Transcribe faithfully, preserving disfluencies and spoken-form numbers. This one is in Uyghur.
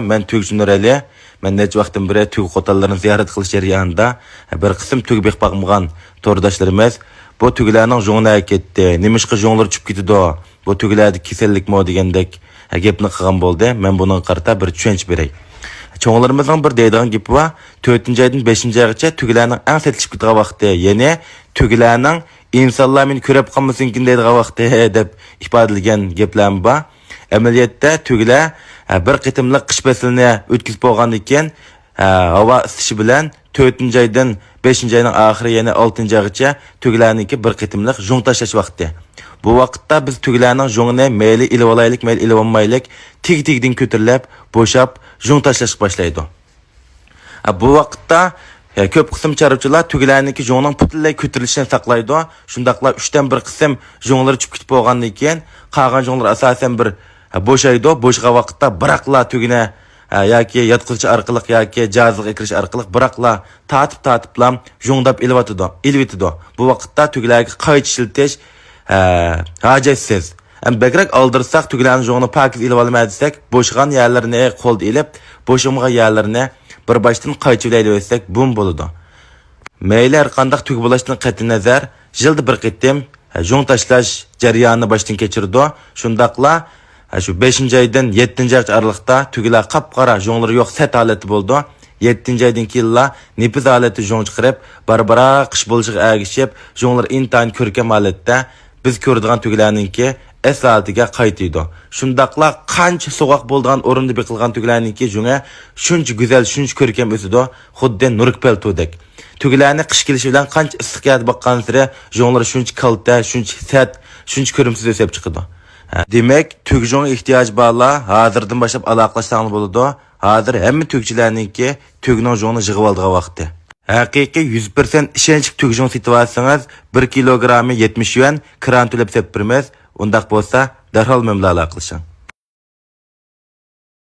مەن تۈگىچى نۇرئەلى. مەن نەچچە ۋاقىتتىن بېرى تۈگە قوتانلىرىنى زىيارەت قىلىش جەريانىدا بىر قىسىم تۈگە بېقىپ باقمىغان تورداشلىرىمىز بۇ تۈگىلەرنىڭ ژۇڭى نەگە كەتتى، نېمىشقا ژۇڭلىرى چۈشۈپ كېتىدۇ، بۇ تۈگىلەردە كېسەللىكمۇ دېگەندەك گەپنى قىلغان بولدى. مەن بۇنىڭغا قارىتا بىر چۈشەنچە بېرەي. چوڭلىرىمىزنىڭ بىر دەيدىغان گېپى بار، تۆتىنچى ئايدىن بەشىنچى ئايغىچە تۈگىلەرنىڭ ئەڭ سەتلىشىپ كېتىدىغان ۋاقتى، يەنى تۈگىلەرنىڭ ئىنسانلار مېنى كۆرۈپ قالمىسۇنكىن دەيدىغان ۋاقتى دەپ ئىپادىلىگەن گەپلەرمۇ بار. ئەمەلىيەتتە تۈگىلەر، ھە، بىر قېتىملىق قىش پەسلىنى ئۆتكۈزۈپ بولغاندىن كېيىن، ھە، ھاۋا ئىسسىشى بىلەن تۆتىنچى ئايدىن بەشىنچى ئاينىڭ ئاخىرى، يەنى ئالتىنچى ئايغىچە تۈگىلەرنىڭكى بىر قېتىملىق ژۇڭ تاشلاش ۋاقتى. بۇ ۋاقىتتا بىز تۈگىلەرنىڭ ژۇڭىنى مەيلى ئېلىۋالايلىك، مەيلى ئېلىۋالمايلىك، تېگى-تېگىدىن كۆتۈرۈلۈپ، بوشاپ، ژۇڭ تاشلاشقا باشلايدۇ. ھە، بۇ ۋاقىتتا، ھە، كۆپ قىسىم چارۋىچىلار تۈگىلەرنىڭكى ژۇڭىنىڭ پۈتۈنلەي كۆتۈرۈلۈشىنى ساقلايدۇ. شۇنداقلا ئۈچتىن بىر قىسىم ژۇڭلىرى چۈشۈپ كېتىپ بولغاندىن كېيىن، قالغان ژۇڭلىرى ئاساسەن بىر، ھە، بوشايدۇ. بوشىغان ۋاقىتتا بىراقلا تۈگىنى، ھە، ياكى ياتقۇزۇش ئارقىلىق ياكى جازىغا ئەكىرىش ئارقىلىق بىراقلا تارتىپ-تارتىپلا ژۇڭداپ ئېلىۋاتىدۇ، ئېلىۋېتىدۇ. بۇ ۋاقىتتا تۈگىلەرگە قايچا ئىشلىتىش، ھە، ھاجەتسىز. ئەمما بەكرەك ئالدىرىساق، تۈگىلەرنىڭ ژۇڭىنى پاكىز ئېلىۋالىمەن دېسەك، بوشىغان يەرلىرىنى قولدا ئېلىپ، بوشىمىغان يەرلىرىنى بىر باشتىن قايچا بىلەن ئېلىۋەتسەك بۇمۇ بولىدۇ. مەيلى ھەر قانداق تۈگە بولۇشتىن قەتئىينەزەر، يىلدا بىر قېتىم، ھە، ژۇڭ تاشلاش جەريانىنى باشتىن كەچۈرىدۇ. شۇنداقلا، ھە، شۇ بەشىنچى ئايدىن يەتتىنچى ئايغىچە ئارىلىقتا تۈگىلەر قاپقارا، ژۇڭلىرى يوق سەت ھالەتتە بولىدۇ. يەتتىنچى ئايدىن كېيىنلا نېپىز ھالەتتە ژۇڭ چىقىرىپ، بارا-بارا قىش بولۇشىغا ئەگىشىپ، ژۇڭلىرى ئىنتايىن كۆركەم ھالەتتە، بىز كۆرىدىغان تۈگىلەرنىڭكى ئەسلى ھالىتىگە قايتىدۇ. شۇنداقلا قانچە سوغۇق بولىدىغان ئورۇندا بېقىلغان تۈگىلەرنىڭكى ژۇڭى شۇنچە گۈزەل، شۇنچە كۆركەم ئۆسىدۇ، خۇددى نۇركپەلتۇدەك. تۈگىلەرنى قىش كېلىشى بىلەن قانچە ئىسسىق يەردە باققانسېرى ژۇڭلىرى شۇنچە كالتە، شۇنچە سەت، شۇنچە كۆرۈمسىز ئۆسۈپ چىقىدۇ. ھە، دېمەك، تۈگە ژۇڭىغا ئېھتىياجى بارلار ھازىردىن باشلاپ ئالاقىلەشسەڭلار بولىدۇ. ھازىر ھەممە تۈگىچىلەرنىڭكى تۈگىنىڭ ژۇڭىنى يىغىۋالىدىغان ۋاقتى. ھەقىقىي يۈز پىرسەنت ئىشەنچلىك تۈگە ژۇڭ سېتىۋالسىڭىز، بىر كىلوگرامى يەتمىش يۈەن، كىران تۆلەپ سېتىپ بېرىمىز. ئۇنداق بولسا، دەرھال مەن بىلەن ئالاقىلىشىڭ.